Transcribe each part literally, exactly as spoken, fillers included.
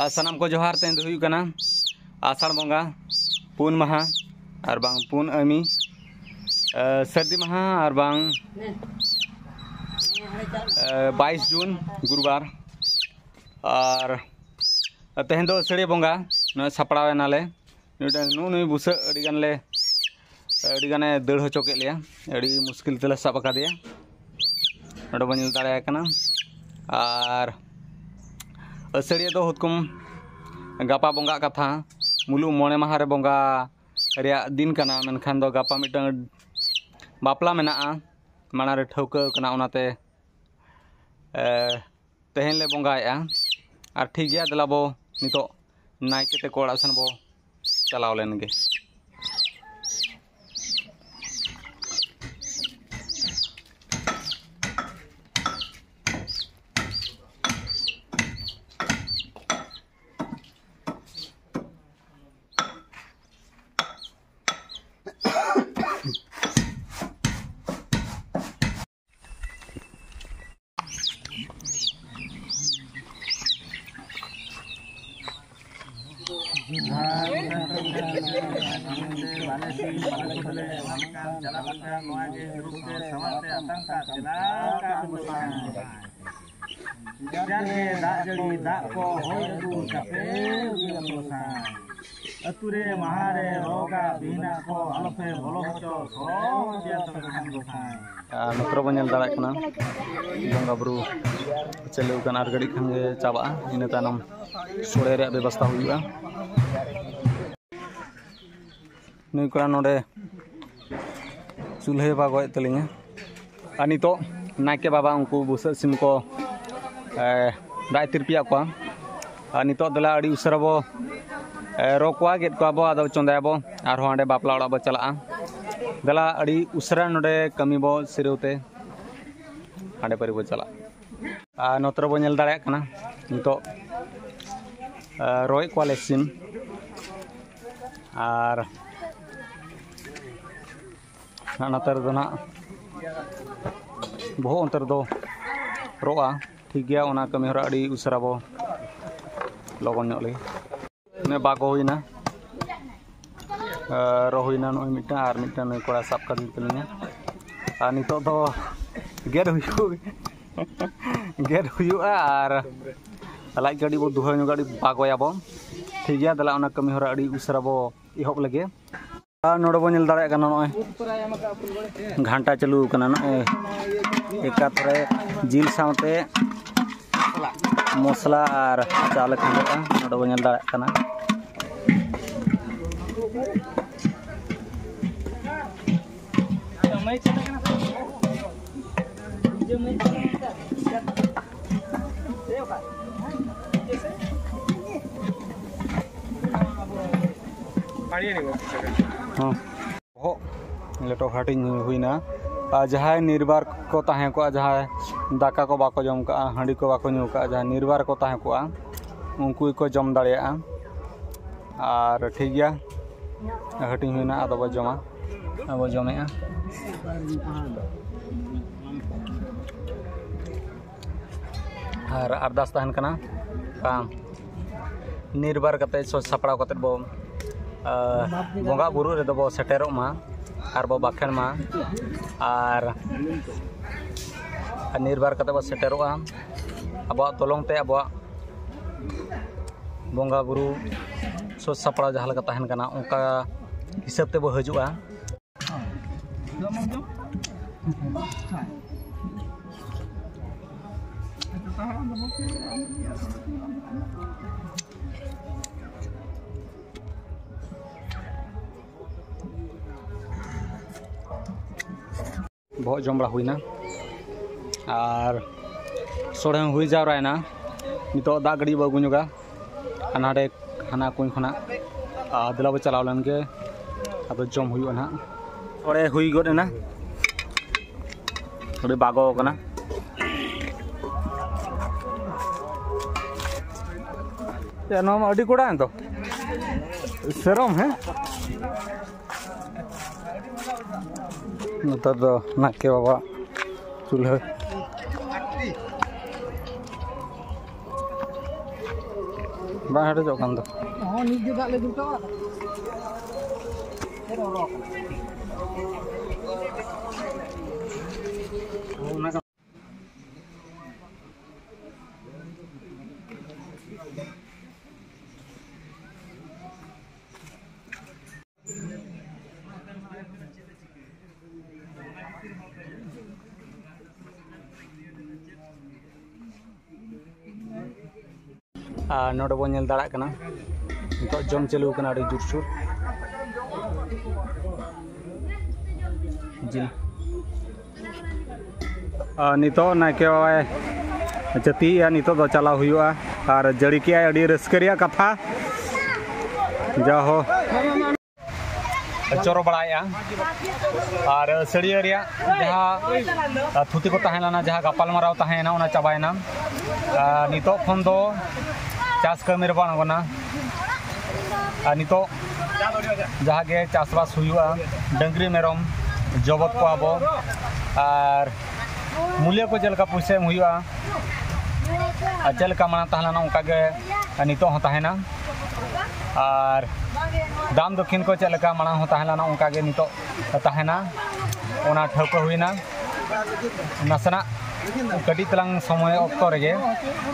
ᱟᱨ ᱥᱟᱱᱟᱢ ᱠᱚ ᱡᱚᱦᱟᱨ᱾ ᱛᱮᱦᱮᱧ ᱫᱚ ᱦᱩᱭᱩᱜ ᱠᱟᱱᱟ ᱟᱥᱟᱲ ᱵᱚᱸᱜᱟ ᱯᱩᱱ ᱢᱟᱦᱟ ᱟᱨ ᱵᱟᱝ ᱯᱩᱱ ᱟᱹᱢᱤ, ᱟᱨ ᱥᱟᱹᱨᱫᱤ ᱢᱟᱦᱟ ᱟᱨ ᱵᱟᱝ, ᱟᱨ ᱵᱟᱭᱤᱥ ᱡᱩᱱ ᱜᱩᱨᱩᱵᱟᱨ᱾ ᱟᱨ ᱛᱮᱦᱮᱧ ᱫᱚ ᱟᱹᱥᱟᱹᱲᱤᱭᱟᱹ ᱵᱚᱸᱜᱟ, ᱱᱚᱜᱼᱚᱭ ᱥᱟᱯᱲᱟᱣ ᱮᱱᱟᱞᱮ᱾ ᱢᱤᱫᱴᱟᱝ ᱱᱩᱜᱼᱩ ᱱᱩᱭ ᱵᱩᱥᱟᱹᱜ ᱟᱹᱰᱤ ᱜᱟᱱ ᱞᱮ, ᱟᱹᱰᱤ ᱜᱟᱱᱮ ᱫᱟᱹᱲ ᱦᱚᱪᱚ ᱠᱮᱫ ᱞᱮᱭᱟ, ᱟᱹᱰᱤ ᱢᱩᱥᱠᱤᱞ ᱛᱮᱞᱮ ᱥᱟᱵ ᱟᱠᱟᱫᱮᱭᱟ᱾ ᱱᱚᱰᱮ ᱵᱚᱱ ᱧᱮᱞ ᱫᱟᱲᱮᱭᱟᱭ ᱠᱟᱱᱟ᱾ ᱟᱨ ᱟᱹᱥᱟᱹᱲᱤᱭᱟᱹ ᱫᱚ ᱦᱩᱛᱠᱩᱢ ᱜᱟᱯᱟ ᱵᱚᱸᱜᱟᱜ ᱠᱟᱛᱷᱟ, ᱢᱩᱞᱩᱜ ᱢᱚᱬᱮ ᱢᱟᱦᱟ ᱨᱮ ᱵᱚᱸᱜᱟ ᱨᱮᱭᱟᱜ ᱫᱤᱱ ᱠᱟᱱᱟ, ᱢᱮᱱᱠᱷᱟᱱ ᱫᱚ ᱜᱟᱯᱟ ᱢᱤᱫᱴᱟᱝ ᱵᱟᱯᱞᱟ ᱢᱮᱱᱟᱜᱼᱟ, ᱢᱟᱲᱟᱝ ᱨᱮ ᱴᱷᱟᱹᱣᱠᱟᱹ ᱠᱟᱱᱟ, ᱚᱱᱟᱛᱮ, ᱮ, ᱛᱮᱦᱮᱧ ᱞᱮ ᱵᱚᱸᱜᱟᱭᱮᱫᱼᱟ᱾ ᱟᱨ ᱴᱷᱤᱠ ᱜᱮᱭᱟ, ᱫᱮᱞᱟ ᱵᱚ ᱱᱤᱛᱚᱜ ᱱᱟᱭᱠᱮ ᱛᱮᱠᱚ ᱚᱲᱟᱜ ᱥᱮᱱ ᱵᱚ ᱪᱟᱞᱟᱣ ᱞᱮᱱ ᱜᱮ᱾ ᱡᱟᱨᱜᱮ ᱫᱟᱜ ᱡᱟᱹᱲᱤ ᱫᱟᱜ ᱠᱚ ᱦᱚᱭ ᱟᱹᱜᱩ ᱠᱟᱛᱮ ᱟᱹᱛᱩ ᱨᱮ ᱢᱟᱦᱟ ᱨᱮ ᱨᱚᱜᱟ ᱵᱤᱦᱤᱱᱟ ᱠᱚ ᱟᱞᱚᱯᱮ ᱵᱚᱞᱚ ᱦᱚᱪᱚ ᱥᱚᱲᱚ ᱦᱚᱪᱚᱭᱟ ᱛᱚᱵᱮ ᱠᱷᱟᱱ ᱜᱚᱸᱥᱟᱭ᱾ ᱟᱨ ᱱᱚᱛᱮ ᱨᱮᱵᱚᱱ ᱧᱮᱞ ᱫᱟᱲᱮᱭᱟᱜ ᱠᱟᱱᱟ ᱵᱚᱸᱜᱟ ᱵᱩᱨᱩ ᱪᱟᱹᱞᱩ ᱟᱠᱟᱱᱟ, ᱟᱨ ᱜᱷᱟᱹᱲᱤᱡ ᱠᱷᱟᱱ ᱜᱮ ᱪᱟᱵᱟᱜᱼᱟ, ᱤᱱᱟᱹ ᱛᱟᱭᱱᱚᱢ ᱥᱚᱲᱮ ᱨᱮᱭᱟᱜ ᱵᱮᱵᱚᱥᱛᱷᱟ ᱦᱩᱭᱩᱜᱼᱟ᱾ ᱱᱩᱭ ᱠᱚᱲᱟ ᱱᱚᱰᱮ ᱪᱩᱞᱦᱟᱹᱭ ᱵᱟᱜᱚᱭᱮᱫ ᱛᱟᱹᱞᱤᱧᱟ᱾ ᱟᱨ ᱱᱤᱛᱚᱜ ᱱᱟᱭᱠᱮ ᱵᱟᱵᱟ ᱩᱱᱠᱩ ᱵᱩᱥᱟᱹᱜ ᱥᱤᱢ ᱠᱚ, ᱮ, ᱨᱟᱜ ᱛᱤᱨᱯᱤᱭᱟᱜ ᱠᱚᱣᱟ᱾ ᱟᱨ ᱱᱤᱛᱚᱜ ᱫᱮᱞᱟ ᱟᱹᱰᱤ ᱩᱥᱟᱹᱨᱟ ᱵᱚ, ᱮ, ᱨᱚ ᱠᱚᱣᱟ, ᱜᱮᱫ ᱠᱚᱣᱟ ᱵᱚ, ᱟᱫᱚ ᱪᱚᱸᱫᱟᱭᱟᱵᱚ, ᱟᱨᱦᱚᱸ ᱦᱟᱸᱰᱮ ᱵᱟᱯᱞᱟ ᱚᱲᱟᱜ ᱵᱚ ᱪᱟᱞᱟᱜᱼᱟ᱾ ᱫᱮᱞᱟ ᱟᱹᱰᱤ ᱩᱥᱟᱹᱨᱟ ᱱᱚᱰᱮ ᱠᱟᱹᱢᱤ ᱵᱚ ᱥᱤᱨᱟᱹᱣ ᱛᱮ ᱦᱟᱸᱰᱮ ᱯᱟᱹᱨᱤ ᱵᱚ ᱪᱟᱞᱟᱜᱼᱟ᱾ ᱟᱨ ᱱᱚᱛᱮ ᱨᱮᱵᱚ ᱧᱮᱞ ᱫᱟᱲᱮᱭᱟᱜ ᱠᱟᱱᱟ ᱱᱤᱛᱚᱜ, ᱮ, ᱨᱚᱭᱮᱫ ᱠᱚᱣᱟᱞᱮ ᱥᱤᱢ᱾ ᱟᱨ ᱱᱟᱜ ᱱᱚᱛᱮ ᱨᱮᱫᱚ ᱱᱟᱜ ᱵᱚᱦᱚᱜ ᱚᱱᱛᱮ ᱨᱮᱫᱚ ᱨᱚᱜᱼᱟ᱾ ᱴᱷᱤᱠ ᱜᱮᱭᱟ, ᱚᱱᱟ ᱠᱟᱹᱢᱤ ᱦᱚᱨᱟ ᱟᱹᱰᱤ ᱩᱥᱟᱹᱨᱟ ᱵᱚ ᱞᱚᱜᱚᱱ ᱧᱚᱜ ᱞᱟᱹᱜᱤᱫ᱾ ᱚᱱᱮ ᱵᱟᱜᱚ ᱦᱩᱭᱱᱟ, ᱟᱨ ᱨᱚ ᱦᱩᱭᱱᱟ ᱱᱚᱜᱼᱚᱭ ᱢᱤᱫᱴᱟᱝ, ᱟᱨ ᱢᱤᱫᱴᱟᱝ ᱱᱩᱭ ᱠᱚᱲᱟ ᱥᱟᱵ ᱠᱟᱫᱤᱧ ᱛᱟᱹᱞᱤᱧᱟ᱾ ᱟᱨ ᱱᱤᱛᱚᱜ ᱫᱚ ᱜᱮᱫ ᱦᱩᱭᱩᱜ ᱜᱮᱫ ᱦᱩᱭᱩᱜᱼᱟ᱾ ᱟᱨ ᱞᱟᱡ ᱠᱟᱹᱴᱤᱡ ᱵᱚ ᱫᱩᱦᱟᱹ ᱧᱚᱜᱟ, ᱟᱹᱰᱤ ᱵᱟᱜᱚᱭᱟᱵᱚ᱾ ᱴᱷᱤᱠ ᱜᱮᱭᱟ, ᱛᱟᱦᱞᱮ ᱚᱱᱟ ᱠᱟᱹᱢᱤ ᱦᱚᱨᱟ ᱟᱹᱰᱤ ᱩᱥᱟᱹᱨᱟ ᱵᱚ ᱮᱦᱚᱵ ᱞᱮᱜᱮ᱾ ᱟᱨ ᱱᱚᱰᱮ ᱵᱚᱱ ᱧᱮᱞ ᱫᱟᱲᱮᱭᱟᱜ ᱠᱟᱱᱟ, ᱱᱚᱜᱼᱚᱭ ᱜᱷᱟᱱᱴᱟ ᱪᱟᱹᱞᱩ ᱟᱠᱟᱱᱟ᱾ ᱱᱚᱜᱼᱚᱭ ᱮᱠᱟᱛᱨᱮ ᱡᱤᱞ ᱥᱟᱶᱛᱮ ᱢᱚᱥᱞᱟ ᱟᱨ ᱪᱟᱣᱞᱮ ᱠᱷᱟᱸᱰᱟᱜᱼᱟ᱾ ᱱᱚᱰᱮ ᱵᱚᱱ ᱧᱮᱞ ᱫᱟᱲᱮᱭᱟᱜ ᱠᱟᱱᱟ᱾ ᱦᱚᱸ᱾ ᱵᱚᱦᱚᱜ ᱞᱮᱴᱚ ᱦᱟᱹᱴᱤᱧ ᱦᱩᱭᱱᱟ᱾ ᱟᱨ ᱡᱟᱦᱟᱸᱭ ᱱᱤᱨᱵᱟᱨ ᱠᱚ ᱛᱟᱦᱮᱸ ᱠᱚᱜᱼᱟ, ᱡᱟᱦᱟᱸᱭ ᱫᱟᱠᱟ ᱠᱚ ᱵᱟᱠᱚ ᱡᱚᱢ ᱠᱟᱜᱼᱟ, ᱦᱟᱺᱰᱤ ᱠᱚ ᱵᱟᱠᱚ ᱧᱩ ᱠᱟᱜᱼᱟ, ᱡᱟᱦᱟᱸᱭ ᱱᱤᱨᱵᱟᱨ ᱠᱚ ᱛᱟᱦᱮᱸ ᱠᱚᱜᱼᱟ, ᱩᱱᱠᱩ ᱜᱮᱠᱚ ᱡᱚᱢ ᱫᱟᱲᱮᱭᱟᱜᱼᱟ᱾ ᱟᱨ ᱴᱷᱤᱠ ᱜᱮᱭᱟ, ᱦᱟᱹᱴᱤᱧ ᱦᱩᱭᱱᱟ, ᱟᱫᱚ ᱵᱚ ᱡᱚᱢᱟ᱾ ᱟᱵᱚ ᱡᱚᱢᱮᱜᱼᱟ᱾ ᱟᱨ ᱟᱨᱫᱟᱥ ᱛᱟᱦᱮᱱ ᱠᱟᱱᱟ, ᱵᱟᱝ, ᱱᱤᱨᱵᱟᱨ ᱠᱟᱛᱮ, ᱥᱟᱹᱛ ᱥᱟᱯᱲᱟᱣ ᱠᱟᱛᱮ ᱵᱚ, ᱟᱨ ᱵᱚᱸᱜᱟ ᱵᱩᱨᱩ ᱨᱮᱫᱚ ᱵᱚ ᱥᱮᱴᱮᱨᱚᱜ ᱢᱟ, ᱟᱨ ᱵᱚ ᱵᱟᱠᱷᱮᱲ ᱢᱟ, ᱟᱨ, ᱟᱨ ᱱᱤᱨᱵᱟᱨ ᱠᱟᱛᱮ ᱵᱚ ᱥᱮᱴᱮᱨᱚᱜᱼᱟ᱾ ᱟᱵᱚᱣᱟᱜ ᱛᱚᱞᱚᱝ ᱛᱮ ᱟᱵᱚᱣᱟᱜ ᱵᱚᱸᱜᱟ ᱵᱩᱨᱩ ᱥᱟᱹᱛ ᱥᱟᱯᱲᱟᱣ ᱡᱟᱦᱟᱸ ᱞᱮᱠᱟ ᱛᱟᱦᱮᱱ ᱠᱟᱱᱟ, ᱚᱱᱠᱟ ᱦᱤᱥᱟᱹᱵ ᱛᱮᱵᱚ ᱦᱤᱡᱩᱜᱼᱟ᱾ ᱵᱚᱦᱚᱜ ᱡᱚᱢ ᱵᱟᱲᱟ ᱦᱩᱭᱱᱟ ᱟᱨ ᱥᱚᱲᱮ ᱦᱚᱸ ᱦᱩᱭ ᱡᱟᱣᱨᱟᱭᱮᱱᱟ᱾ ᱱᱤᱛᱚᱜ ᱫᱟᱜ ᱠᱟᱹᱴᱤᱡ ᱵᱚ ᱟᱹᱜᱩ ᱧᱚᱜᱟ᱾ ᱦᱟᱱᱟ ᱦᱟᱸᱰᱮ, ᱦᱟᱱᱟ ᱠᱩᱧ ᱠᱷᱚᱱᱟᱜ᱾ ᱟᱨ ᱫᱮᱞᱟ ᱵᱚ ᱪᱟᱞᱟᱣ ᱞᱮᱱ ᱜᱮ, ᱟᱫᱚ ᱡᱚᱢ ᱦᱩᱭᱩᱜᱼᱟ ᱱᱟᱦᱟᱜ᱾ ᱥᱚᱲᱮ ᱦᱩᱭ ᱜᱚᱫ ᱮᱱᱟ, ᱟᱹᱰᱤ ᱵᱟᱜᱚ ᱠᱟᱱᱟ᱾ ᱮ, ᱱᱚᱣᱟ ᱢᱟ ᱟᱹᱰᱤ ᱠᱚᱲᱟ ᱮᱱ ᱫᱚ᱾ ᱥᱮᱨᱚᱢ, ᱦᱮᱸ? ᱱᱮᱛᱟᱨ ᱫᱚ ᱱᱟᱭᱠᱮ ᱵᱟᱵᱟ ᱪᱩᱞᱦᱟᱹ᱾ ᱵᱟᱝ ᱦᱮᱰᱮᱡᱚᱜ ᱠᱟᱱ ᱫᱚ᱾ ᱟᱨ ᱱᱚᱰᱮ ᱵᱚᱱ ᱧᱮᱞ ᱫᱟᱲᱮᱭᱟᱜ ᱠᱟᱱᱟ, ᱱᱤᱛᱚᱜ ᱡᱚᱢ ᱪᱟᱹᱞᱩ ᱠᱟᱱᱟ ᱟᱹᱰᱤ ᱡᱳᱨᱥᱳᱨ᱾ ᱡᱤᱞ᱾ ᱟᱨ ᱱᱤᱛᱚᱜ ᱱᱟᱭᱠᱮ ᱵᱟᱵᱟᱭ ᱡᱟᱹᱛᱤᱭᱮᱜᱼᱟ, ᱱᱤᱛᱚᱜ ᱫᱚ ᱪᱟᱞᱟᱣ ᱦᱩᱭᱩᱜᱼᱟ᱾ ᱟᱨ ᱡᱟᱹᱲᱤ ᱠᱮᱜᱼᱟᱭ, ᱟᱹᱰᱤ ᱨᱟᱹᱥᱠᱟᱹ ᱨᱮᱭᱟᱜ ᱠᱟᱛᱷᱟ᱾ ᱡᱟᱦᱳ᱾ ᱪᱚᱨᱚ ᱵᱟᱲᱟᱭᱮᱜᱼᱟ᱾ ᱟᱨ ᱟᱹᱥᱟᱹᱲᱤᱭᱟᱹ ᱨᱮᱭᱟᱜ ᱡᱟᱦᱟᱸ ᱛᱷᱩᱛᱤ ᱠᱚ ᱛᱟᱦᱮᱸ ᱞᱮᱱᱟ, ᱡᱟᱦᱟᱸ ᱜᱟᱯᱟᱞᱢᱟᱨᱟᱣ ᱛᱟᱦᱮᱸᱭᱮᱱᱟ, ᱚᱱᱟ ᱪᱟᱵᱟᱭᱮᱱᱟ᱾ ᱟᱨ ᱱᱤᱛᱚᱜ ᱠᱷᱚᱱ ᱫᱚ ᱪᱟᱥ ᱠᱟᱹᱢᱤ ᱨᱮᱵᱚᱱ ᱟᱬᱜᱚᱱᱟ᱾ ᱟᱨ ᱱᱤᱛᱚᱜ ᱡᱟᱦᱟᱸ ᱜᱮ ᱪᱟᱥᱵᱟᱥ ᱦᱩᱭᱩᱜᱼᱟ, ᱰᱟᱹᱝᱨᱤ ᱢᱮᱨᱚᱢ ᱡᱚᱵᱚᱫ ᱠᱚᱣᱟ ᱵᱚ, ᱟᱨ ᱢᱩᱞᱤᱭᱟᱹ ᱠᱚ ᱪᱮᱫ ᱞᱮᱠᱟ ᱯᱩᱭᱥᱟᱹ ᱮᱢ ᱦᱩᱭᱩᱜᱼᱟ, ᱟᱨ ᱪᱮᱫ ᱞᱮᱠᱟ ᱢᱟᱲᱟᱝ ᱛᱟᱦᱮᱸ ᱞᱮᱱᱟ, ᱚᱱᱠᱟ ᱜᱮ ᱱᱤᱛᱚᱜ ᱦᱚᱸ ᱛᱟᱦᱮᱱᱟ᱾ ᱟᱨ ᱫᱟᱱ ᱫᱚᱠᱷᱤᱱ ᱠᱚ ᱪᱮᱫ ᱞᱮᱠᱟ ᱢᱟᱲᱟᱝ ᱦᱚᱸ ᱛᱟᱦᱮᱸ ᱞᱮᱱᱟ, ᱚᱱᱠᱟ ᱜᱮ ᱱᱤᱛᱚᱜ ᱛᱟᱦᱮᱱᱟ, ᱚᱱᱟ ᱴᱷᱟᱹᱣᱠᱟᱹ ᱦᱩᱭᱱᱟ ᱱᱟᱥᱮᱱᱟᱜ ᱠᱟᱹᱴᱤᱡ ᱛᱟᱞᱟᱝ ᱥᱚᱢᱚᱭ ᱚᱠᱛᱚ ᱨᱮᱜᱮ᱾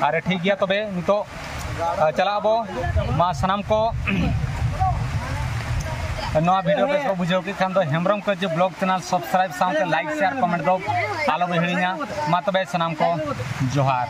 ᱟᱨ ᱴᱷᱤᱠ ᱜᱮᱭᱟ, ᱛᱚᱵᱮ ᱱᱤᱛᱚᱜ, ᱟ, ᱪᱟᱞᱟᱜ ᱟᱵᱚ᱾ ᱢᱟ ᱥᱟᱱᱟᱢ ᱠᱚ ᱱᱚᱣᱟ ᱵᱷᱤᱰᱤᱭᱳ ᱵᱮᱥ ᱠᱚ ᱵᱩᱡᱷᱟᱹᱣ ᱠᱮᱫ ᱠᱷᱟᱱ ᱫᱚ ᱦᱮᱢᱵᱨᱚᱢ ᱠᱟᱹᱡᱤ ᱵᱞᱚᱜ ᱪᱮᱱᱮᱞ ᱥᱟᱵᱥᱠᱨᱟᱭᱤᱵ ᱥᱟᱶᱛᱮ ᱞᱟᱭᱤᱠ, ᱥᱮᱭᱟᱨ, ᱠᱚᱢᱮᱱᱴ ᱫᱚ ᱟᱞᱚ ᱵᱚ ᱦᱤᱲᱤᱧᱟ᱾ ᱢᱟ ᱛᱚᱵᱮ ᱥᱟᱱᱟᱢ ᱠᱚ ᱡᱚᱦᱟᱨ᱾